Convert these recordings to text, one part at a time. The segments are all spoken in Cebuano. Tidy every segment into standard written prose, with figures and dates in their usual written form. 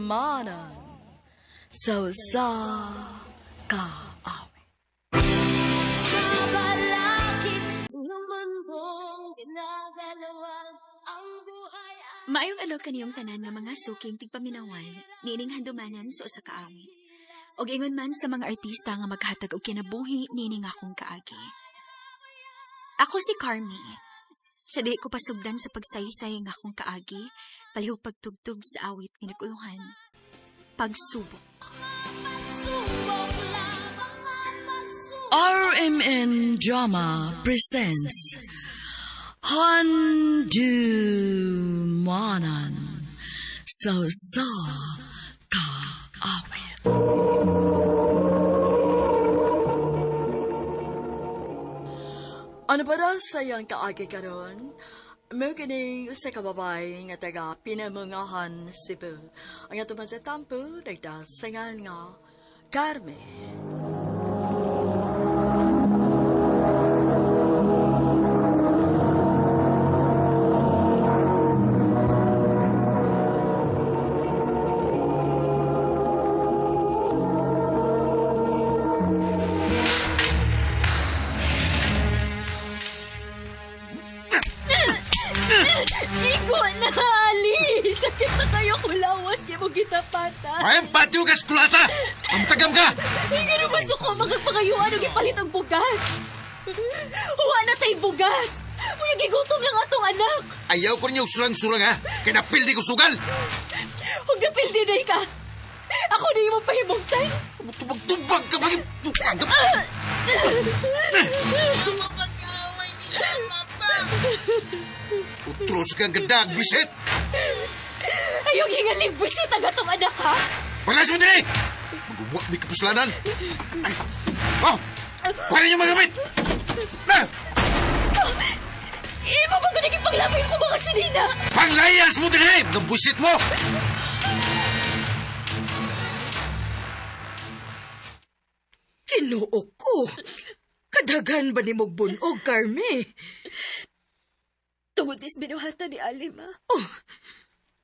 Handumanan sa usa ka awit. Maayong adlaw kaniyong tanan nga mga suking tigpaminawan niining handumanan sa usa ka awit. Og ingon man sa mga artista nga maghatag og kinabuhi niining akong kaagi. Ako si Carmi. Sa di ko pasugdan sa pagsaysay nga akong kaagi, palihog pagtugtog sa awit nga naguluhan. Pagsubok. RMN Drama presents Handumanan sa usa ka awit. Ano ba daw sa iyang kaagi karon? Mao kining usa ka babae nga taga Pinamungahan, Cebu. Ang atong matatampo nagdasangan nga Carmen. Igo na, Ali! Sakit na kayo kulawas kay mo gitapatan. Ay, patio ka, skulata! Amtagam ka! Hindi na masuko magpangayuan og ipalit ang bugas. Huwa na tay bugas. Uy, gigutom lang atong anak. Ayaw ko ninyo surang-surang, ha? Kaya napildi ko sugal! Huwag na pildi ka. Ako na yung mapahimungtan. Tubag-tubag ka, maging... Sumapag-away ni Mama pa. Utros kang gadag, bisit! Ayaw hingaling busit ang atong anak, ha? Paglas mo dili! Magawa may kapuslanan! Ay! Oh! Kuha ninyo mga gamit! Na! Imo ba ko naging paglabay ko mga sinina? Panglayas mo dili! Mga busit mo! Kinuo ko. Kadaghan ba ni mong bunog, Carmi? Tungod is binuhatan ni Ali, ma. Oh,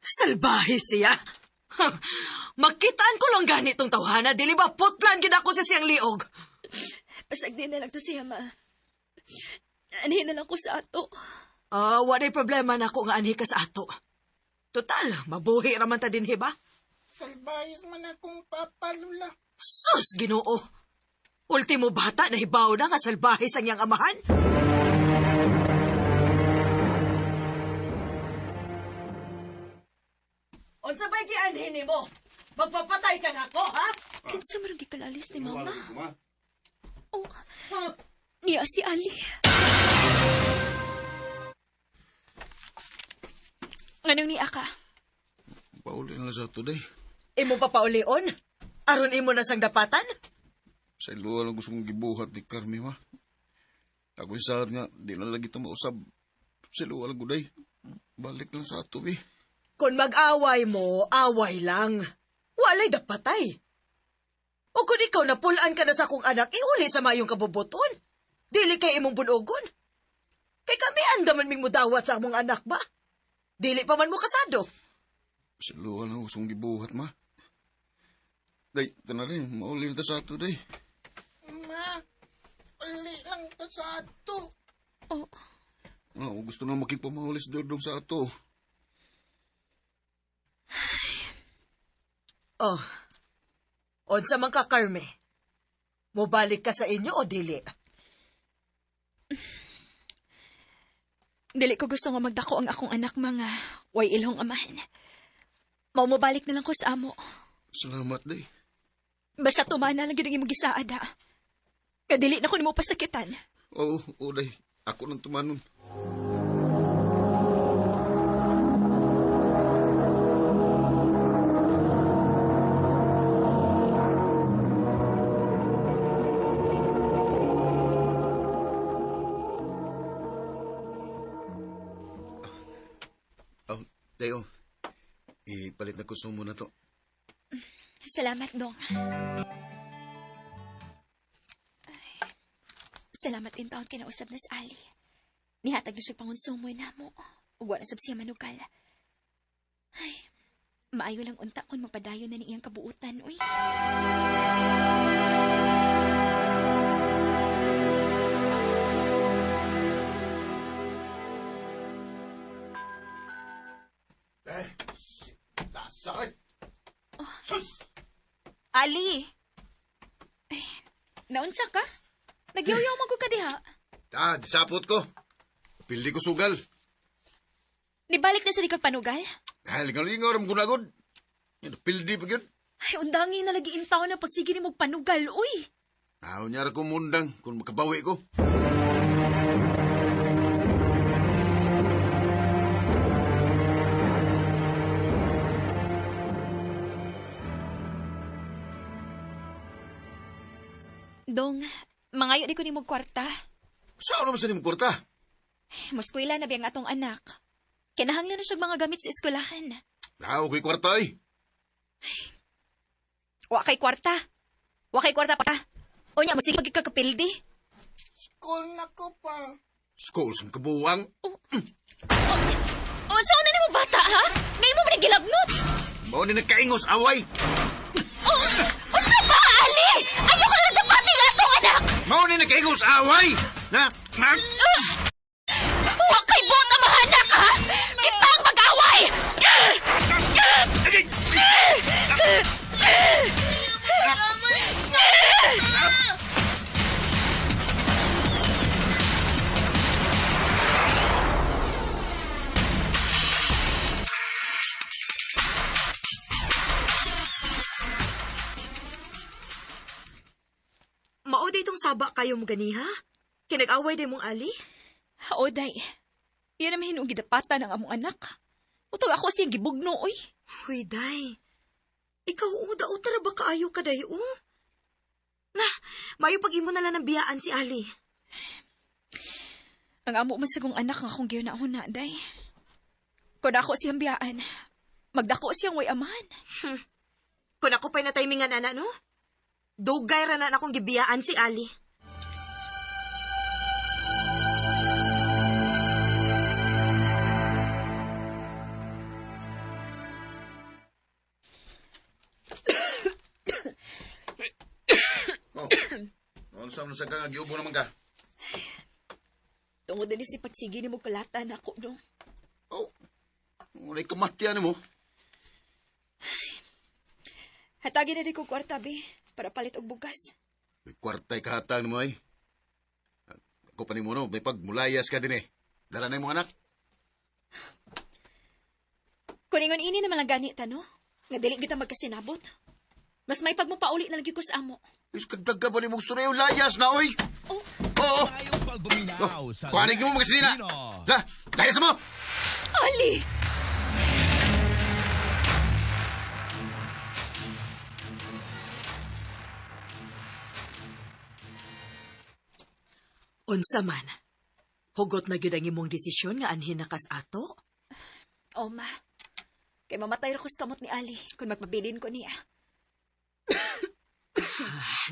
salbahe siya. Ha, makitaan ko lang ganitong tawhana, dili ba putlan gid ako sa siyang liog? Pasagdi na lang to siya, ma. Anhin na lang ko sa ato. Ah, walay problema na ako nga anhi ka sa ato. Total, mabuhi raman ta dinhi ba? Salbayas man akong papalula. Sus, Ginoo. Ultimo bata na hibaw na nga salbahe sa niyang amahan. Unsa ba'y gianhin nimo? Magpapatay ka na ako, ha? Kinsa man ang gikalalis ni mama? Oh, niya si Ali. Nganong niya ka? Pauli na lang sa today. Imo pa paulion? Aron imo na sang dapatan? Sa iluwa lang gusto kong gibuhat ni Carmi, ma. Ako yung saad nga, di na lagi ito mausab. Sa iluwa lang guday. Balik lang sa ato, eh. Kung mag-away mo, away lang. Walay dapatay. O kung ikaw napulaan ka na sa akong anak, iuli sa mayong kabubuton. Dili kay imong bunogon. Kay kami andaman ming mudawat sa among anak ba? Dili pa man mo kasado. Sa iluwa lang gusto kong gibuhat, ma. Day, ito na rin. Mauli na ta sa ato, day. Ma, uli lang to sa ato. Oh, No, gusto na makipamaulis dodong sa ato. Oh. Unsa man ka, Carme? Mobalik ka sa inyo o dili? Dili ko gusto nga magdako ang akong anak mga way ilhong amahan. Mao mobalik na lang ko sa amo. Salamat, day. Basta tumana lang gyud ang imong gisaad ha. Kadili na ko nimo pasakitan. Oo, oo, day. Ako nang tumanon. Oh, Teo. Ipalit na konsumo na to. Salamat, Dong. Ay, salamat din taon kinausap na sa Ali. Nihatag na siya pangonsumo na mo. Ug wala sab siya manukal. Ay, Maayo lang unta kung mapadayon na ni iyang kabuutan, uy. Eh, lasa eh. Sus! Ali! Ay, naunsa ka? Nagyaw-yaw man ko ka diha. Ah, disapot ko. Pili ko sugal. Nibalik na sa di kag panugal? Ah, lingaw-lingaw ram gunagod. Yan, pildi pa yun. Ay, undangi na lagi in taon na pagsige ni mong panugal, uy. Aw, niya ko mundang kung makabawi ko. Dong, mangayo di ko ni mong kwarta. Saan naman sa nimong kwarta? Muskwela na biyang atong anak. Kinahanglan na siya mga gamit sa eskwelahan. Ah, okay kwarta ay. Wa kay kwarta. Wa kay kwarta pa. Unya, masige pagkakapildi. School na ko pa. School sa kabuwang. Oh, oh, saan na nimo bata, ha? Ngayon mo man nagilabnot. Mao ni nagkaingos away. Oh, usa ba, Ali? Ayoko na dapatin atong anak! Mao ni nagkaingos away. Na, na. Wa kay bota mahanak, ha? Kita ang mag-away! Mao day tong saba kayo mo ganiha? Kinag-away day mong Ali? O, day. Iyan naman hinuong gidapatan ang among anak. Utog ako siyang gibugno, oy. Huy, day. Ikaw, uda, utara ba kaayo ka, day, oh? Na, mayo pag imo na lang ng biyaan si Ali. Ang amo man sa kong anak nga akong gihuna-huna, day. Kung ako siyang biyaan, magdako siyang way amahan. Kung ako pa'y natimingan, ana, no? Dugay ra na akong gibiyaan si Ali. Oh. Ano sa sa ka nga giubo naman ka? Tungod din si pagsige ni mo kalatan ako, no? Oh. Walay kamatian mo. Hatagin na rin ko kwarta, be, para palit og bugas. May kwarta'y kahatag mo ay. Ako pa ni mo no, may pagmulayas ka din eh. Dala na yung mga anak. Kuningon ini naman lang gani, no? Nga dili kita magkasinabot. Mas may pagmupauli na lagi ko sa amo. Is kadagka pa ni mong storya layas na oy. Oh, Oo. Tayong pagbuminaw sa Kuhanin mo mga sinina. Pilipino. La, layas mo. Ali! Unsa man. Hugot na gyud ang imong desisyon nga anhin na kas ato. Oh, ma. Kay mamatay ra ko sa kamot ni Ali kung magpabilin ko niya.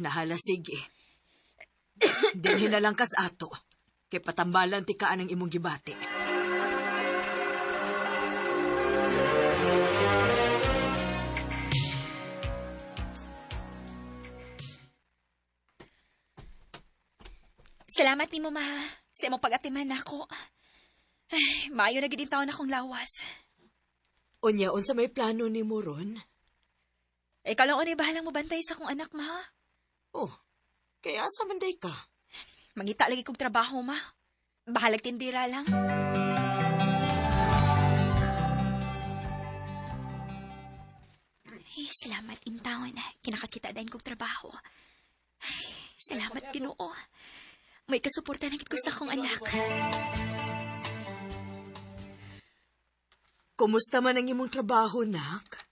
Nahala, sige. Dinhin na lang kas ato. Kay patambalan ti kaan ang imong gibati. Salamat nimo, ma. Sa imong pag-atiman nako. Ay, maayo na gid taon akong lawas. Unya, unsa may plano nimo ron? Ikaw lang unay bahalang mobantay sa akong anak, ma. Oh, kaya asa man day ka? Mangita lagi kog trabaho, ma. Bahalag tindira lang. Ay, salamat in taon. Kinakakita din kog trabaho. Ay, salamat, Ginoo. May kasuporta na gid ko sa akong anak. Kumusta man ang imong trabaho, nak?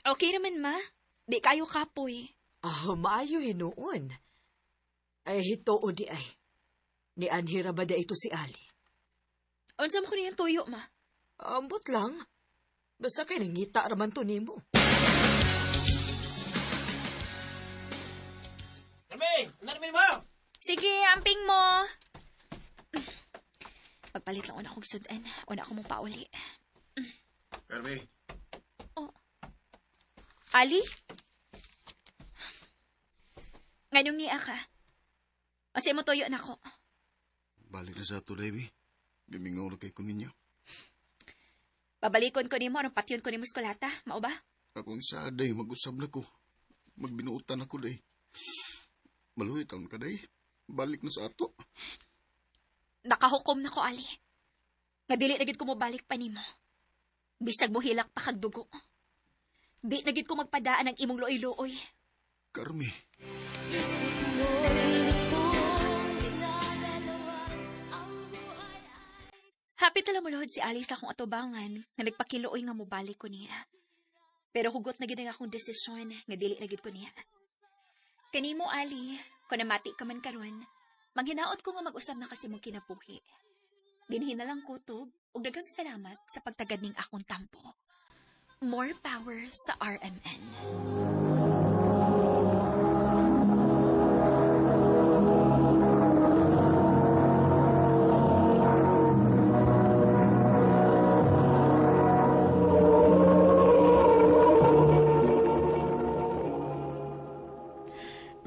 Okay naman, ma. Di kayo kapoy. Ah, maayo hinuon. Ay, hituo di ay. Ni Anhira ba di ito si Ali? Unsa mo ko niyang tuyo, ma? Ambot lang. Basta kay nangita raman to nimo. Sige, amping mo. Magpalit lang una kong sudan. Una ako mong pauli. Carmi. Oh. Ali? Nganong niya ka? Asa mo tuyo nako? Balik na sa ato, baby. Gimingaw na kay ko ninyo. Babalikon ko nimo aron patyon ko nimo eskolata, mao ba? Akong saad, day. Mag-usab na ko. Magbinuotan ako, day. Maluhi taon ka, day. Balik na sa ato. Nakahukom na ko, Ali. Nga dili na gyud ko mobalik pa nimo. Bisag mohilak pa kag dugo. Di na gyud ko magpadaan ang imong luoy-luoy. Carmi. Happy tala muluhod si Ali sa akong atubangan nga nagpakiluoy nga mobalik ko niya. Pero hugot na gyud ang akong desisyon nga dili na gyud ko niya. Kanimo, Ali, kung namati ka man karon, manghinaot ko nga mag-usab na kasi mong kinabuhi. Dinhi na lang kutob ug daghang salamat sa pagtagad ning akong tampo. More power sa RMN.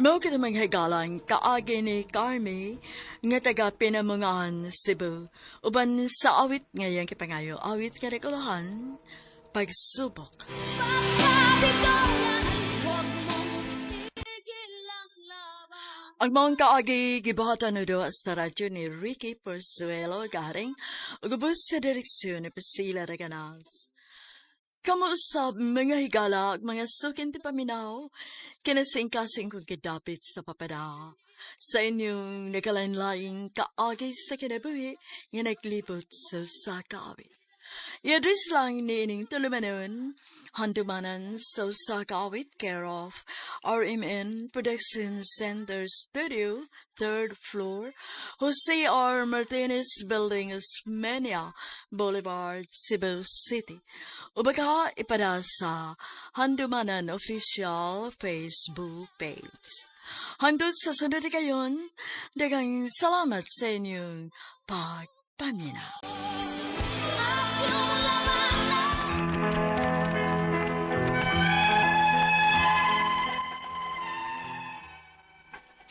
Mao ka namang higalang kaagi ni Carmi nga taga Pinamungahan, Cebu. Uban sa awit ngayang kipangayo, awit nga rekuluhan, pagsubok. Ang maong kaagi gibuhatan udo sa radyo ni Ricky Porzuelo Garing ug ubos sa direksyon ni Priscilla Reganas. Kamuusab mga higala ug mga sukin ti paminaw, kinasingkasing kong gidapit sa papada. Sa inyong nagkalain-laing kaagi sa kinabuhi nga naglibot sa usa ka awit. I-address lang niining tulumanon, handumanan sa usa ka awit, care of RMN Production Center Studio, 3rd floor, Jose R. Martinez Building, Osmeña Boulevard, Cebu City. O baka ipada sa Handumanan Official Facebook page. Hangtod sa sunod kayon, daghang salamat sa inyong pagpaminaw.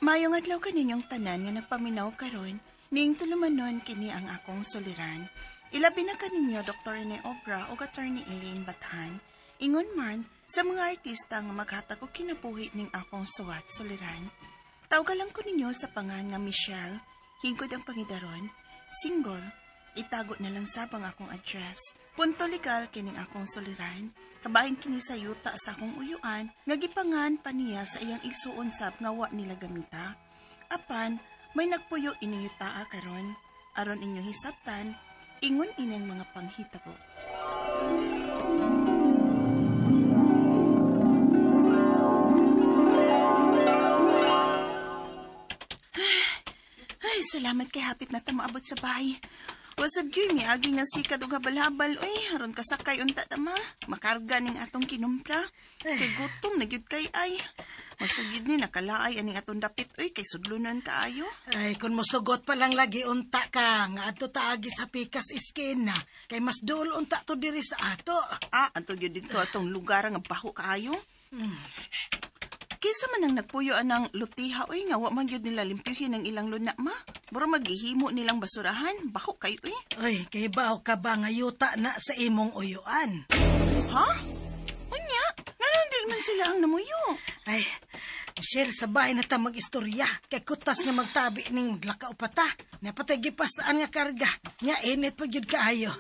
Mayong adlaw kaninyong tanan nga nagpaminaw karon, ning tulumanon kini ang akong suliran. Ilabi na kaninyo Dr. Rene Obra ug Attorney Elaine Bathan. Ingon man sa mga artista nga maghatag og kinabuhi ning akong suwat suliran. Tawga lang ko ninyo sa pangan nga Michelle, hingkod ang pangidaron, single, itago na lang sabang akong address. Punto legal kining akong suliran. Kabahin kini sa yuta sa akong uyuan, nga gipangan pa niya sa iyang igsuon sab nga wa nila gamita. Apan, may nagpuyo ining yutaa karon. Aron inyong hisabtan, ingon ining mga panghitabo. Ay, salamat kay hapit na ta maabot sa bahay. Wasab gyud mi agi nga sikad og habal-habal oy, aron kasakay unta ta ma. Makarga ning atong kinumpra. Kay gutom na gyud kay ay. Wasab gyud ni nakalaay aning atong dapit oy kay sudlonon kaayo. Ay, kung mosugot pa lang lagi unta ka, nga adto taagi sa pikas iskina, kay mas duol unta to diri sa ato. Ah, anto gyud dito atong lugar nga baho kaayo. Kinsa man ang nagpuyo anang lutiha oy nga wa man gyud nila limpyuhin ang ilang luna ma. Mura maghihimo nilang basurahan, baho kayo oy. Ay, kay baho ka ba nga yuta na sa imong uyuan? Ha? Unya, nganong di man sila ang namuyo? Ay, Michelle, sa bahay na ta mag-istorya. Kay kutas nga magtabi ning maglakaw pa ta. Napatay gipasaan nga karga. Nga init pa gyud kaayo.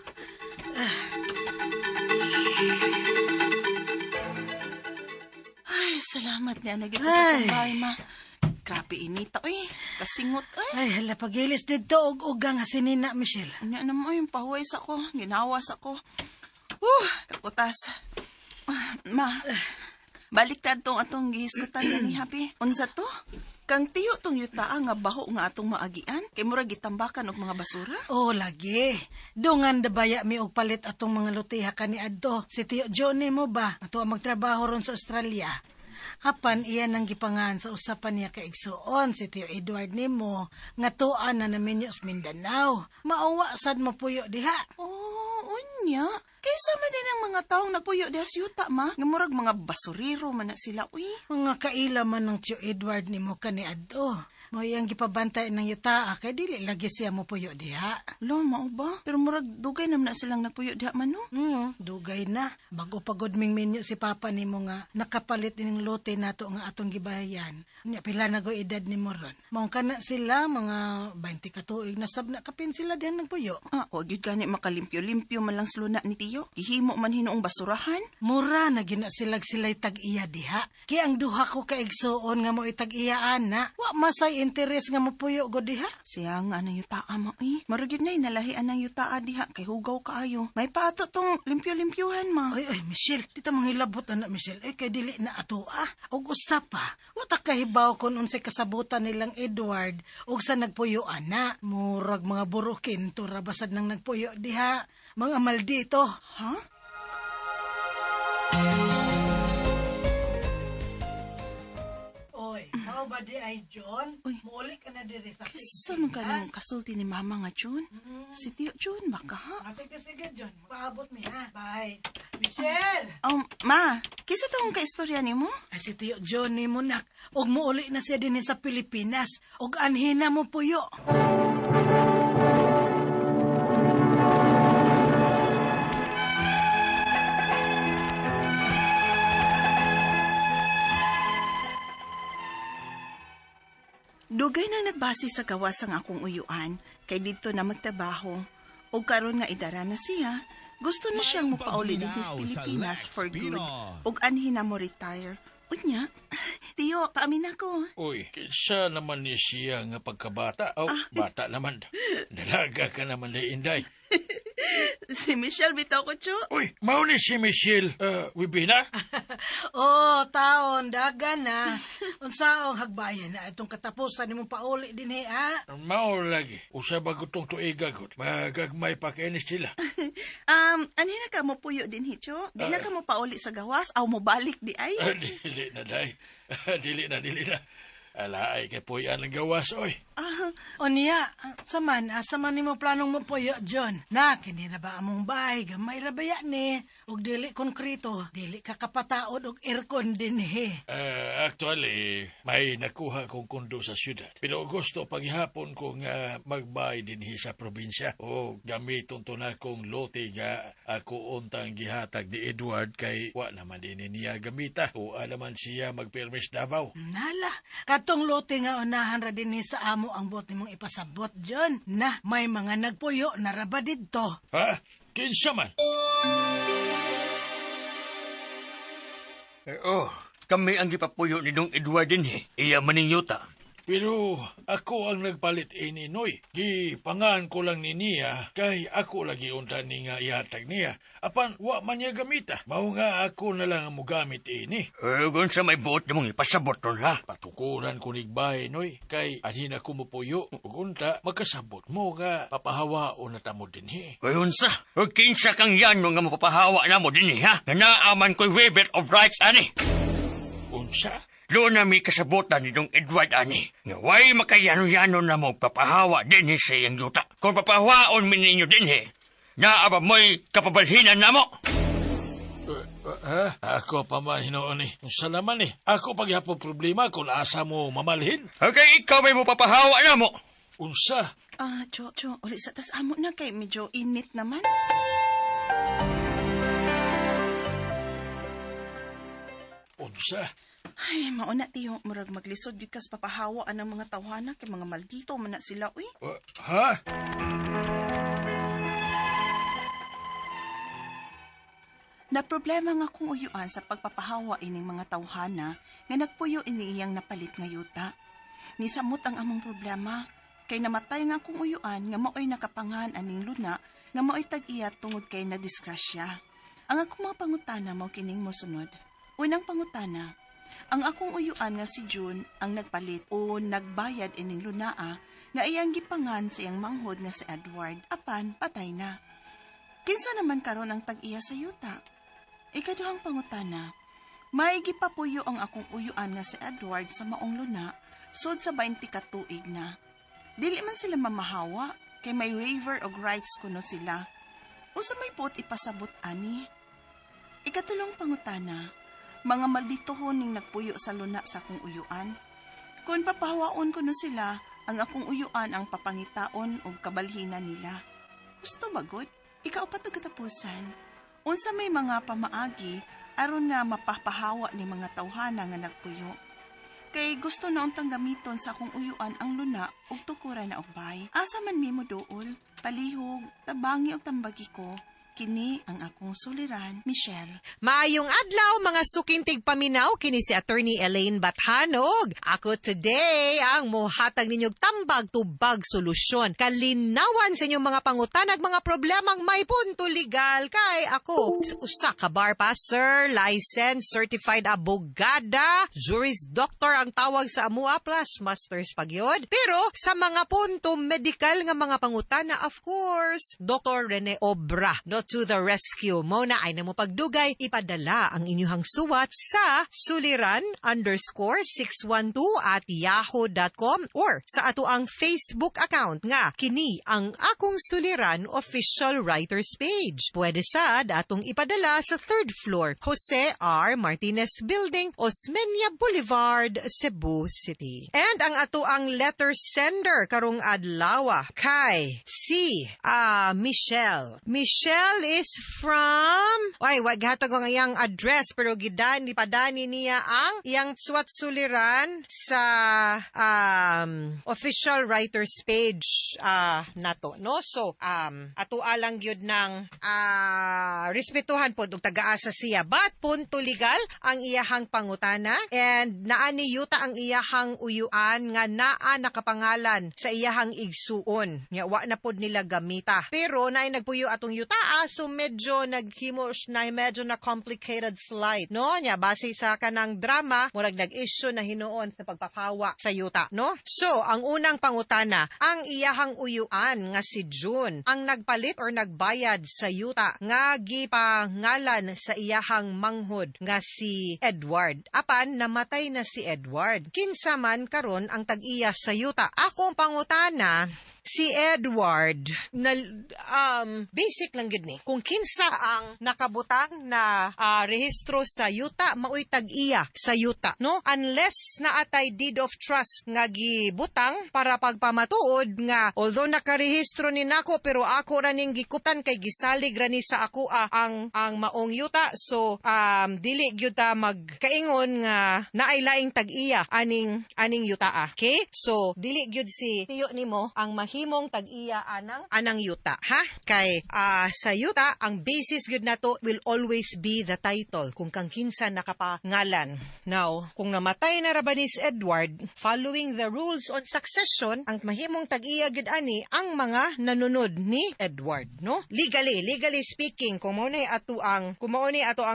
Ay, salamat niya nagita sa Ay. bahay ma. Grabe inita oy, kasingot oy. Ay, hala pagilis dito og uga nga sinina, Michelle. Unya na mo yung pahuway sa ko, ginawas ako. Kaputas. Ah, ma, baliktad tong atong gihisgutan ni Happy. Unsa to? Kang tiyo tong yutaa nga baho nga atong maagian, kay murag gitambakan og mga basura. Oh, lagi. Dungan dabaya mi og palit atong mga lutiha kani adto. Si Tiyo Johnny mo ba? Ato ang magtrabaho ron sa Australia. Apan iyan ang gipangan sa usapan niya kaigsuon si Tiyo Edward nimo nga tuan na naminyo sa Mindanao. Mauwa sad mapuyo diha. Oh, unya. Unya, kaysa man din ang mga taong nagpuyo diha sa yuta, ma. Nga murag mga basurero man na sila, uy. Mga kaila man ng Tio Edward nimo kaniadto. Mo iyang gipabantay ng yuta kay dili lagi siya mo puyo diha. Lo, mao ba? Pero murag dugay naman na silang nagpuyo diha man, no? Dugay na. Bago pagod ming minyo si Papa nimo nga nakapalit ining lote nato nga atong gibayan. Nya pila na go edad nimo ron. Mao kana sila mga 20 ka tuig na sab na kapin sila diha nagpuyo. Ah, wag yun gani makalimpyo-limpyo man lang sa luna ni Tiyo. Gihimo man hinuong basurahan. Mura na gina silag sila'y tag-iya diha. Kaya ang duha ko kaigsuon nga mo itag-iya ana, wa masay interes nga mopuyo go diha. Siya nga ang yutaa mo, eh. Murag yun na, nalahian ang yutaa diha kay hugaw kaayo. May paato tong limpyo-limpyuhan, ma. Ay, ay, Michelle, di ta manghilabot ana, Michelle. Eh, kay dili na ato, ah. Og usa pa, wa ta kahibaw kon unsay kasabutan nilang Edward og sa nagpuyo ana. Murag mga burukin to ra basad nang nagpuyo diha. Mga maldito. Ha? Oy, mao ba di ay John? Uy. Muuli ka na diri sa Kisa man ka nang kasulti ni Mama nga, June. Si Tiyo June, baka ha? Ah, sige, sige, John. Paabot mi, ha? Bye. Michelle! Ma, kisa tong kaistorya nimo? Ay, si Tiyo John ni Munak. Og muuli na siya din sa Pilipinas. Og anhina mo puyo. Dugay na nagbase sa gawas ang akong uyuan, kay didto na magtrabaho. O karon nga idara na siya, gusto na siyang Maayong mopauli dito sa pagpaminaw sa Pilipinas Lex for good. Pino. Ug anhi na mo retire. Unya, Tiyo, paamin ako. Uy, kinsa naman ni siya nga pagkabata. Oh, bata naman. Dalaga ka naman ni Inday. Si Michelle bitaw ko, Chu. Uy, mao ni si Michelle Wibina? Oh, taon, dagan na. Unsaong hagbayan na itong katapusan nimong pauli din eh, ha? Mao lagi. Usa ba gutong tuiga gud. Magagmay pa kainis sila. Anhi na ka mo puyo din, Hicho? Di na ka mo pauli sa gawas, aw mo balik di ay? Dili na, day. Dili na, dili na. Ala ay kay puyan ang gawas, oy. Ah, O niya, saman, asa man nimo planong mo puyo, John? Na, kini na ba among bahay, gamay ra ba yan eh? Og dili konkreto, dili ka kapataod og aircon din eh. Actually, may nakuha kong kondo sa syudad. Pero gusto paghihapon ko nga magbay dinhi sa probinsya. O gamiton to na kong lote nga ako untang gihatag ni Edward kay wa naman din niya gamita. O naman siya magpermis Davao. Nala, katong lote nga unahan ra dinhi sa amo ang buot nimong ipasabot, John. Na, may mga nagpuyo na ra ba didto? Ha? Kinsa man? Eh, oh, kami ang gipapuyo ni Dong Edward din eh. Iya maning yuta. Pero ako ang nagpalit ini Noy. Gipangan ko lang ni niya kay ako lagi unta ni nga ihatag niya. Apan wa man niya gamita. Mao nga ako na lang ang mogamit ini. Eh, kung sa may buot namong ipasabot ron ha. Patukuran ko nigbay, Noy. Kay anhin ako mopuyo. Ug unta makasabot mo nga papahawaon na tamo dinhi. Ay, unsa? O kinsa kang yano nga mapapahawa na mo din eh, ha? Nga naaman ko'y waiver of rights, ani. Unsa? Doon na may kasabutan ni Dong Edward, ani. Nga way makayano-yano na mo papahawa din eh sa iyang yuta. Kung papahawaon mi ninyo din eh, naaba mo'y kapabalhinan na mo. Ha? Ako pa man hinuon eh. Unsa naman eh. Ako paghapon problema kung asa mo mamalhin. Okay, ikaw may mapapahawa na mo. Unsa? Ah, Cho, Cho, uli sa tas amo na kay medyo init naman. Unsa? Ay, mauna tiyo, murag maglisod gyud kas papahawa anang mga tawhana kay mga maldito man na sila, uy. Ha? Na problema nga kung uyuan sa pagpapahawa ining mga tawhana nga nagpuyo ini iyang napalit nga yuta. Nisamot ang among problema kay namatay nga akong uyuan nga maoy nakapangan aning luna nga maoy tag-iya tungod kay nadisgrasya. Ang akong mga pangutana mao kining mosunod. Unang pangutana, ang akong uyuan nga si June ang nagpalit o nagbayad ining lunaa nga iyang gipangan sa iyang manghod nga si Edward apan patay na. Kinsa naman karon ang tag-iya sa yuta? Ikaduhang pangutana, may gipapuyo ang akong uyuan nga si Edward sa maong luna sud sa 20 ka tuig na. Dili man sila mamahawa kay may waiver og rights kuno sila. Unsa may buot ipasabot ani? Ikatulong pangutana, mga malditohon ning nagpuyo sa luna sa akong uyuan. Kung papahawaon ko no sila, ang akong uyuan ang papangitaon og kabalhinan nila. Husto bagod, ikaw pa katapusan. Unsa may mga pamaagi aron nga mapapahawa ni mga tawhana nga nagpuyo. Kay gusto na untang gamiton sa akong uyuan ang luna ug tukuran na og bay. Asa man nimo duol, palihog, tabangi og tambagi ko. Kini ang akong suliran, Michelle. Maayong adlaw mga suking tigpaminaw, kini si Attorney Elaine Bathanog. Ako today ang mohatag ninyong tambag tubag solusyon. Kalinawan sa inyong mga pangutanag, mga problemang may punto legal, kay ako usa ka bar passer, licensed certified abogada, juris doctor ang tawag sa amua, plus masters pagyod. Pero sa mga punto medical nga mga pangutana, of course, Dr. Rene Obra, no, to the rescue. Mo na ay na mo pagdugay, ipadala ang inyuhang suwat sa suliran_612@yahoo.com or sa ato ang Facebook account nga kini ang akong suliran official writers page. Pwede sad atong ipadala sa third floor, Jose R. Martinez Building, Osmeña Boulevard, Cebu City. And ang ato ang letter sender karong adlaw kay si Michelle. Michelle is from, ay, wag hatag ang iyang address, pero gidani padani niya ang iyang suwat suliran sa official writers page nato, no? So ato alang gyud ng respetuhan pod og taga-asa siya, but punto legal ang iyahang pangutana, and naa ni yuta ang iyahang uyuan nga naa nakapangalan sa iyahang igsuon nya wa na pod nila gamita, pero naay nagpuyo atong yuta, so medyo naghimo na medyo na complicated slight, no? Nya base sa kanang drama, murag nag-issue na hinuon sa pagpapawa sa yuta, no? So ang unang pangutana, ang iyahang uyuan nga si June ang nagpalit or nagbayad sa yuta nga gipangalan sa iyahang manghod nga si Edward. Apan namatay na si Edward. Kinsa man karon ang tag-iya sa yuta? Akong pangutana, si Edward na, basic lang gid ni, kung kinsa ang nakabutang na rehistro sa yuta, maoy tag-iya sa yuta, no? Unless naatay deed of trust nga gibutang para pagpamatuod nga although nakarehistro ni nako, pero ako ra ning gikutan kay gisalig ra ni sa ako ang maong yuta, so dili gyud ta magkaingon nga naay laing tag-iya aning aning yuta. Okay, so dili gyud si tiyo nimo ang mahimong tag-iya anang yuta, ha? Kay sa yuta, ang basis gyud nato will always be the title, kung kang kinsa nakapangalan. Now, kung namatay na ra ba ni si Edward, following the rules on succession, ang mahimong tag-iya gyud ani ang mga nanunod ni Edward, no? Legally speaking, kung mao ni ato ang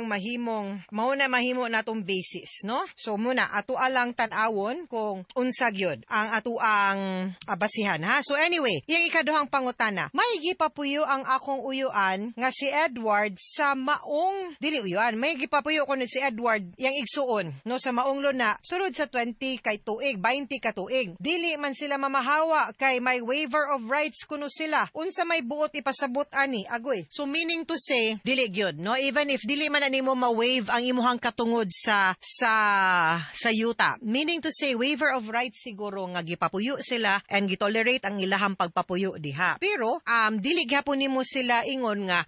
mahimong, mao na mahimo natong basis, no? So muna ato alang tan-awon kung unsa gyud ang ato ang basihan, ha? So anyway, yung ikaduhang pangutana, may gipapuyo ang akong uyuan nga si Edward sa maong, dili uyuan, may gipapuyo ko ni si Edward yang igsuon, no, sa maong luna sulod sa 20 kay tuig, 20 ka tuig. Dili man sila mamahawa kay may waiver of rights kuno sila. Unsa may buot ipasabot ani? Agoy. So meaning to say, dili gyud, no? Even if dili man ani mo ma-waive ang imuhang katungod sa yuta. Meaning to say, waiver of rights siguro nga gipapuyo sila and gitolerate ang ilahang pagpapuyo diha. Pero dili gyapon nimo sila ingon nga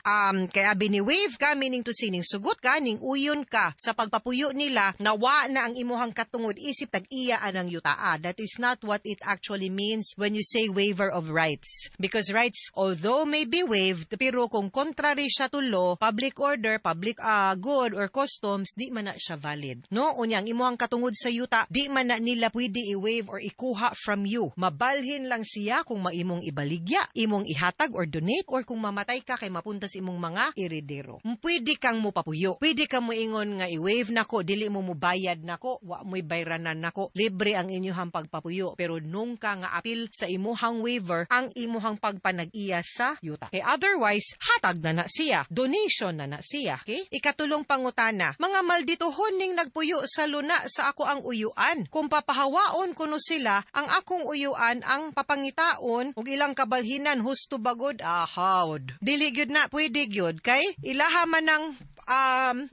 kay abi ni waive ka, meaning to say ning sugot ka, ning uyon ka sa pagpapuyo nila, nawa na ang imuhang katungod isip tag-iya anang yutaa. That is not what it actually means when you say waiver of rights. Because rights, although may be waived, pero kung contrary siya to law, public order, public good or customs, di man na siya valid. No? Unya, ang imuhang katungod sa yuta, di man na nila pwede i-waive or ikuha from you. Mabalhin lang siya kung maimong ibaligya, imong ihatag or donate, or kung mamatay ka kay mapunta sa imong mga eredero. Pwede kang mopapuyo. Pwede kang moingon nga i-waive nako, dili mo mubayad nako, wa mo'y bayranan nako, libre ang inyuhang pagpapuyo. Pero nung ka nga apil sa imuhang waiver ang imuhang pagpanag-iya sa yuta. Kay otherwise, hatag na na siya, donation na na siya. Okay? Ikatulong pangutana, mga maldituhon ning nagpuyo sa luna sa ako ang uyuan. Kung papahawaon kuno sila, ang akong uyuan ang papangitaon. igsuon ug ilang kabalhinan husto bagod, ahawd. Dili gyud na pwede gyud kay ilaha man ang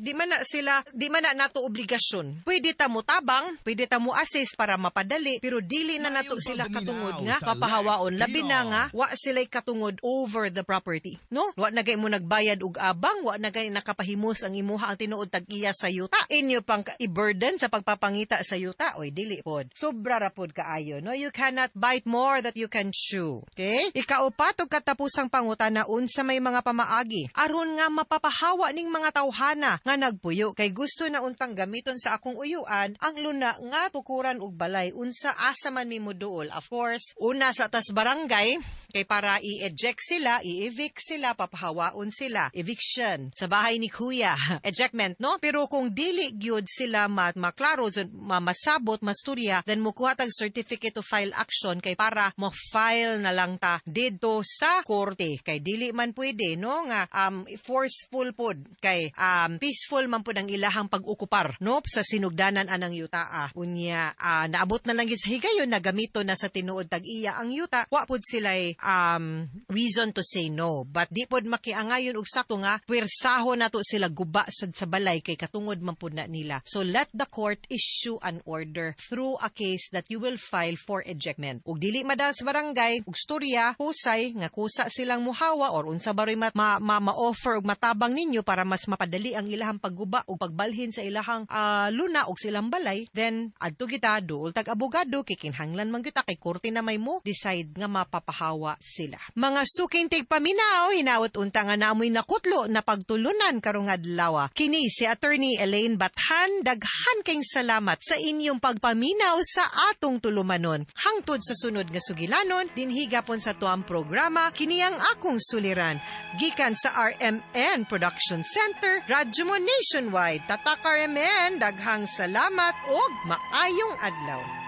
di man na sila, di man na nato obligasyon. Pwede ta mo tabang, pwede ta mo assist para mapadali, pero dili na nato sila katungod nga papahawaon, labi na nga wa sila'y katungod over the property, no? Wa na gay mo nagbayad og abang, wa na gay nakapahimos ang imuha ang tinuod tag-iya sa yuta. Inyo pang i-burden sa pagpapangita sa yuta, oy, dili pod. Sobra ra pod kaayo, no? You cannot bite more that you can chew. Okay? Ikaupat ug katapusang pangutana, unsa may mga pamaagi aron nga mapapahawa ning mga tawhana nga nagpuyo kay gusto na untang gamiton sa akong uyuan ang luna nga tukuran og balay, unsa asa man mi moduol? Of course, una sa tas barangay kay para i-eject sila, i-evict sila, papahawaon sila, eviction sa bahay ni kuya, ejectment, no? Pero kung dili gyud sila maklaro, masabot, masturya, then mukuha tag certificate to file action kay para mo file na lang ta didto sa korte kay dili man pwede, no, nga forceful pod kay peaceful man pod ang ilahang pag-okupar, no, sa sinugdanan anang yutaa. Unya naabot na lang yun sa higayon na gamito na sa tinuod tag-iya ang yuta, wa pod sila reason to say no. But di pod makiangayon og sakto nga puwersaho nato sila guba sad sa balay kay katungod man pod na nila. So let the court issue an order through a case that you will file for ejectment. Ug dili madal sa barangay ug storya kusay nga kusa silang muhawa or unsa baroy ma-offer og matabang ninyo para mas mapadali ang ilahang pagguba ug pagbalhin sa ilahang luna og silang balay, then adto kita duol tag abogado kay kinahanglan man kita kay korte na may mo decide nga mapapahawa sila. Mga suking tigpaminaw, hinaot unta nga naamoy nakutlo na pagtulunan karong adlaw. Kini si Attorney Elaine Bathan, daghan kayong salamat sa inyong pagpaminaw sa atong tulumanon. Hangtod sa sunod nga sugilanon, dinhi gapon sa tuang programa, kini ang akong suliran. Gikan sa RMN Production Center, Radyo mo Nationwide. Tatak RMN, daghang salamat og maayong adlaw.